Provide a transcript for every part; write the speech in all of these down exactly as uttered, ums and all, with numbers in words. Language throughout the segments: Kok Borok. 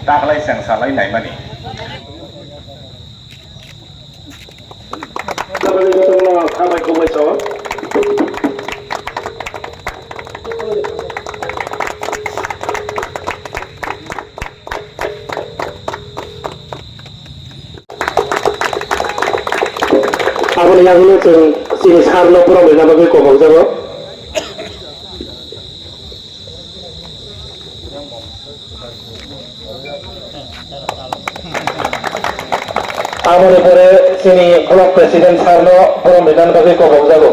Taklai chwng salai naimani. Hambai kubui chao. Aboni yagulo chwng chini sir no borom rwna bagwi kobok jago. Aboni pore chini block president sir no borom rwna bagwi kobok jago.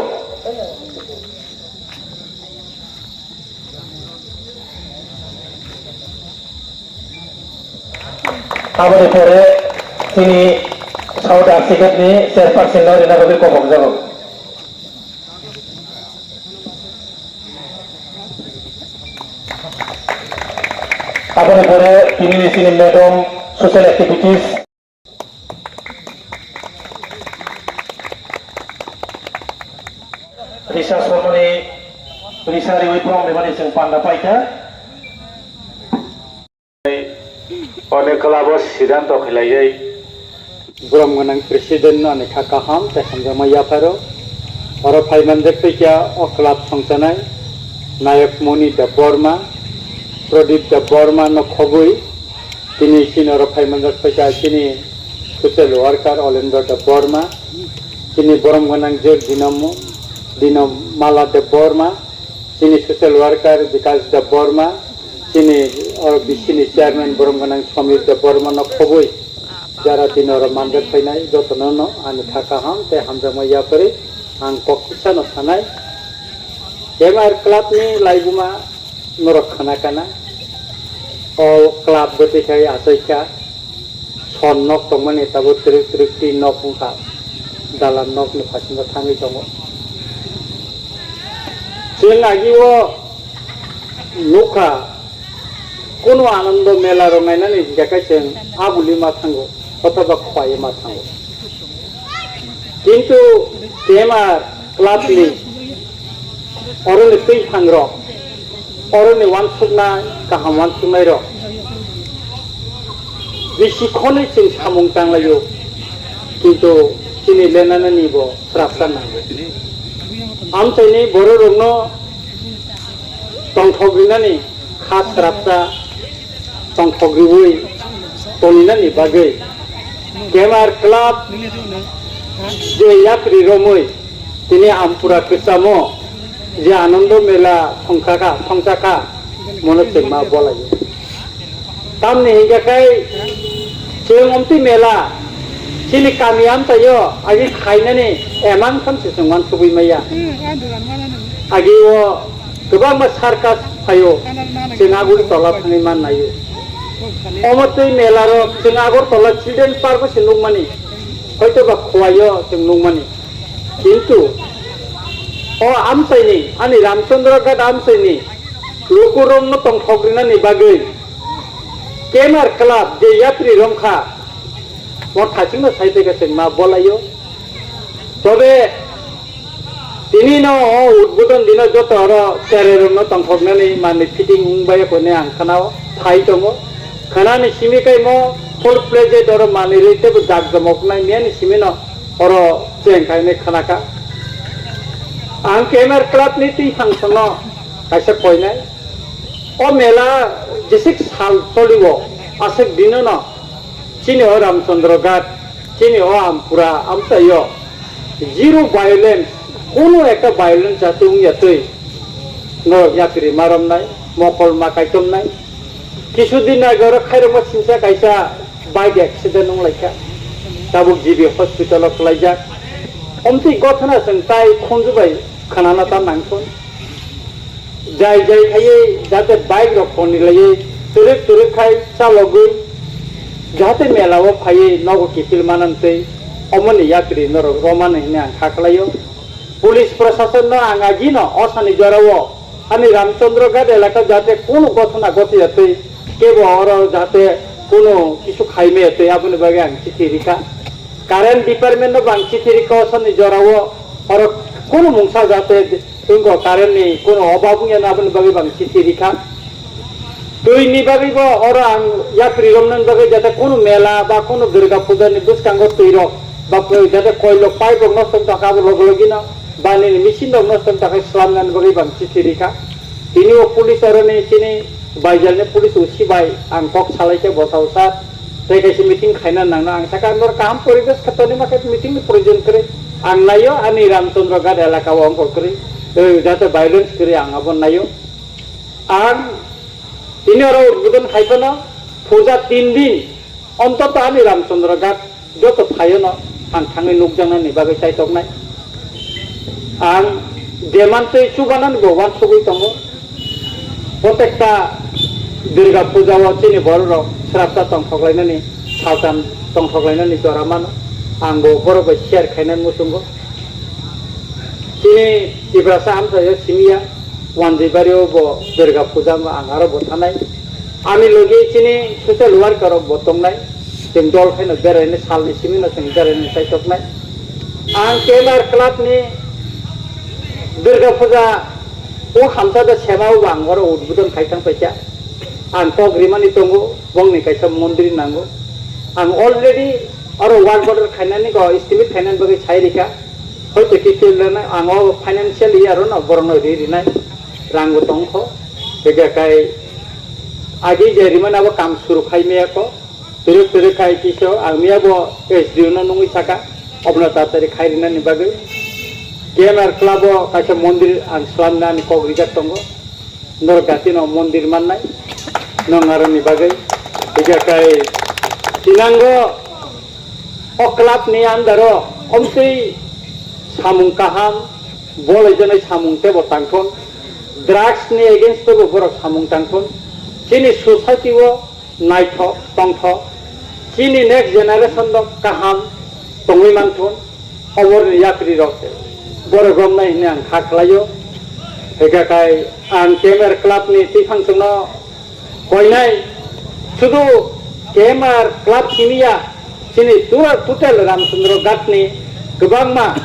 Aboni pore chini South Africa ni chairperson no rwna bagwi kobok jago. Aboni pore tini ni chini madam social activities. Risa sormani, risa riwi borom rwmani chwng panda paikha. One club o siddhanto khlaiwi. Borom gwnang president no ani kha kaham tei hamjakma yapharo. Oro phai manjak paikha o club songchanai Nayok Moni Debbarma, Pradip Debbarma no khobwi. Tini chini oro phai manjak paikha chini social worker Olendra Debbarma, chini borom gwnang je Dino, Dino Mala Debbarma, chini social worker Bikas Debbarma, chini oro B C ni chairman borom gwnang Somir Debbarma no khobwi jara tini oro manjak painai jotono no ani kha kaham tei hamjakma yaphari ang kok kisa no sanai. M R club ni laibuma norok khana kana. O club bwtwi khai achai kha. Son nok tongmani tabuk twrwk twrwk twi nok wngkha. Dalan nok ni phasingo thangwi tongo. Chwng agi o nukha, kunu Anando mela rok nainani hingkha khe chwng abuli ma thango, othoba khwlaiwi ma thango. Kintu Kemar club ni oro ni twi thang rok, oro ni uansuknai, kaham uansuknai rok bisi khonwi chwng samung tanglaio, kintu chini lenanani bo srapsa nango. Amchaini borok rokno tongthok rinani kha srapsa tongthok riwi toninani bagwi Kemar club je yapri romwi tini Ampura kwchamo je Anando Mela thongkha kha, thongchakha, mono chwngma bolaio. Tamni hingkha khai chwng omtwi mela chini kami amchaio agi khainani emang thamse chwng uansugwi maya. Agi o kwbangma circus phaio, chwng aguri tola thangwi man naio. Omo twi mela rok chwng Agartala Children Park o se nukmani, hoito ba Khowai o chwng nukmani. Kintu o amchaini, ani Ramchandra Ghat amchaini lukurokno tongthok rinani bagwi Kemar Club je yapri romkha, mo thachingno sai tei khe chwng ma bolaio. Tobe tini no o udbodon dino joto oro cherai rokno tongthoknani manwi fitting wngbai kone ang khwnao phai tongo. Khwnani simi kai mo full fledged oro manwi rwi teibo jak jomok nai miyani simi no oro cheng khainai khwnakha. Ang Kemar Club ni twi phangsongno kaisa koinai. O mela jesik sal choliwo, aswk dinono chini o Ramchandra Ghat, chini o Ampura amchaio zero violence, kunu ekta violence jati wngya twi norok yapri ma romnai, mokol ma kaitomnai. Kisu din age oro khairokma singsa kaisa bike accident wnglaikha, tabuk G B hospital o kwlaijak. Omtwi gothana chwng tai khunju bai khwnana ta nangkon. Jai jai khaiwi jate bike rok toni laiwi twrwk twrwk khai chalogwi jate mela o phaiwi nogo kiphil manantwi omoni yapri norok romani hwnwi ang kha khlaio. Police proshasonno ang agino osani jorao ani Ramchandra Ghat elaka jate kunu gothona gothiya twi kebo oro jate kunu kisu khaimaya twi aboni bagwi ang chithi rikha. Current departmentno bo ang chithi rikha osani jorao oro kunu mungsa jate Tungko current ni kono obab wngya na, aboni bagwi bang chithi rikha. Twi ni bagwi bo oro ang yapri romnani bagwi jate kono mela ba kono Durga puja ni bwskango twi rok ba jate koil rok pipe rok nosto wngtokha abo logi logi no ba nini machine rok nosto wngtokha slamnani bagwi bang chithi rikha. Tini o police oro ni chini Baijal ni police O C bai ang kok salai khe bwsao sir. Tei kaisa meeting khaina nangno ang sakha, "Nor kaham poribesh khe toni ma khe meeting ni proyojon kwrwi." Ang naio ani Ramchandra Ghat elaka o wngkha kwrwi. Tei jate violence kwrwi ang abo naio. Ang tini oro udbodon khai phano puja tin din ontoto ani Ramchandra Ghat joto phaiyano ang thangwi nukjaknani bagwi chaitoknai. Ang je mantwi chubanani bo uansugwi tongo. Protekta Durga puja o chini borok rok srapsa tongthok lainani, saltam tongthok lainani jora mano. Ang bo borok bai share khainani muchungo. Chini Tiprasa amchaio simiya, Wanjibari o bo Durga puja wngkha, ang aro bo thanai. Ani logi chini social worker rok bo tongnai. Chwng dol khaino beraini salni simi no chwng beraini chaitoknai. Ang K M R club ni Durga puja o hamsa da sema o ang oro udbodon khai thang paikha. Ang kok rimani tongo, bongni kaisa mondir nango. Ang already oro work order khainani ko estimate khainani bagwi sai rikha. Hoito kichir lana ang o financially aro no borok no ri rinai rang bo tong kho. Tei kai agi je rimani abo kam suru khai maya ko. Twerek twerek khai kiso ang miya bo S D O no nungwi saka, obno tatari khai rinani bagwi. K M R club o kaisa mondir ang slamna ani kok rijak tongo. Norok gati no mondir mannai, nong aroni bagwi. Hingkha kai tinango o club ni under o omtwi samung kaham, bolaijaknai samung tebo tangthon, drugs ni against tebo borok samung tangthon. Chini society o naithok tongthok, chini next generation rok kaham tongwi manthun, oborni yapri rok borok romnai hwnwi ang kha khlaio. Hwnkhe kai ang K M R club ni twiphang chwngno koinai, sudu K M R club simiya, chini tura total Ramchandra Ghat ni kwbangma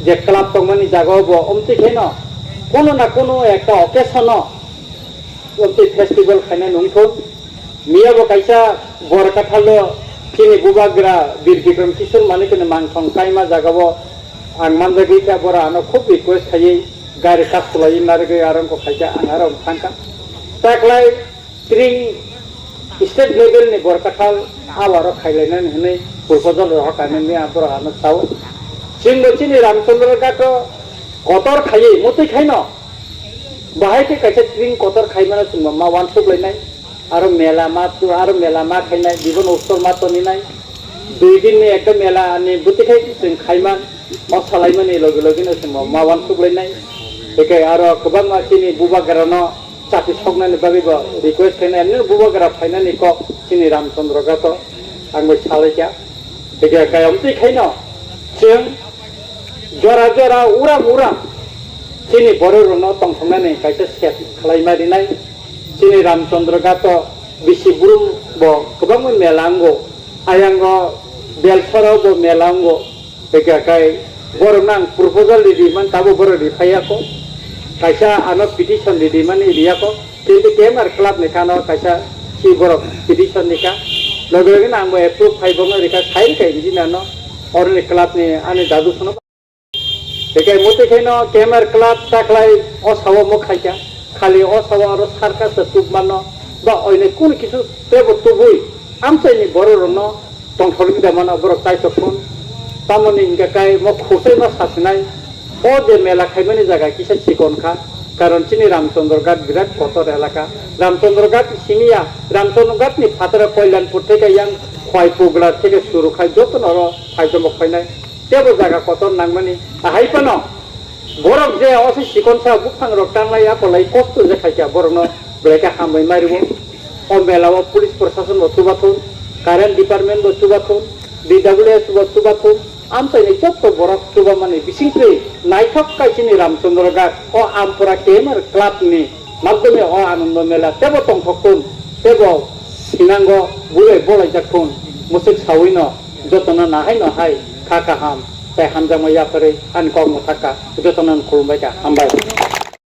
je club tongmani jaga o bo omtwi kheno kono na kono ekta occasion o Obtwi festival khaina nungthun. Miyabo kaisa Borkathalo chini bubagra Bir Bikram Kishore Manikni mangthong kaima jagao ang manjagwi kha, bora ano khub request khaiwi gari kasulaiwi narwgwi arongko khaikha, ang aro thangkha. Taklai tring state level ni Borkathal awaro khailainani hwnwi proposal rohorkha nini, bora ano sao. Chwngbo chini Ramchandra Ghato kotor khaiwi mutwi khaino. Bahai khe kaisa tring kotor khaimano chwngbo ma uansuk lainai, aro mela ma tu-, aro mela ma khainai, biboni ustor ma toninai, dui din ni ekta mela ni bwtwi khai chwng khaiman, o salaimani logi logi no chwngbo ma uansuk lainai. Tei aro kwbangma chini bubagra no chati soknani bagwi bo request khainai, emni bubagra phainani kok chini Ramchandra Ghato ang bai salaikha. Tei kayam twi khaino chwng jora jora uram uram chini borok rokno tongthoknani kaisa set khlaima rinai. Chini Ramchandra Ghato bisi brum bo kwbangma mela wngo, ayango Belsoro bo mela wngo. Tei khe kai borokno ang proposal ridi man tabo borok riphaiya ko, kaisa ano petition ridi mani riya ko. Kintu K M R club ni khano kaisa si borok petition ni kha. Logi logi no ang bo approve khai bo wngwi rikha, sai rikha engineer no, oroni club ni ani dadu phano. Tei kai mutwi khaino K M R club taklai o sao mo khaikha, khali o sao aro circus se tubmano ba oine kunu kisu tebo tubui amchaini borok rokno tongthokni da mano borok chaitok thun. Tamoni hingka kai mo khosai ma sasinai. O je mela khaimani jaga kisa chikon kha, karon chini Ramchandra Ghat birat kotor elaka. Ramchandra Ghat simiya, Ramchandra Ghat ni phataro Koilanpur theke yang Khwai Pugla theke suru khai joto noro phaijomo khainai. Tebo jaga kotor nangmani. Ahai phano borok je o se chikon sa buphang rok tanglai akolai kosto je khaikha borokno belai khe hambai mairio. O mela o police prosason bo chubathun, current department bo chubathun, D W S bo chubathun, amchaini jotto borok chubamani bisingtwi naithok kai chini Ramchandra Ghat o Ampura K M R club ni madhyome o Anando Mela tebo tongthokthun, tebo sinango bubai bolaijakthun, mwswk sawino jotono nahaino hai kha kaham. tei hamjakma yapharwi ani kok mwthakha, jotono khulumbaikha, hambai.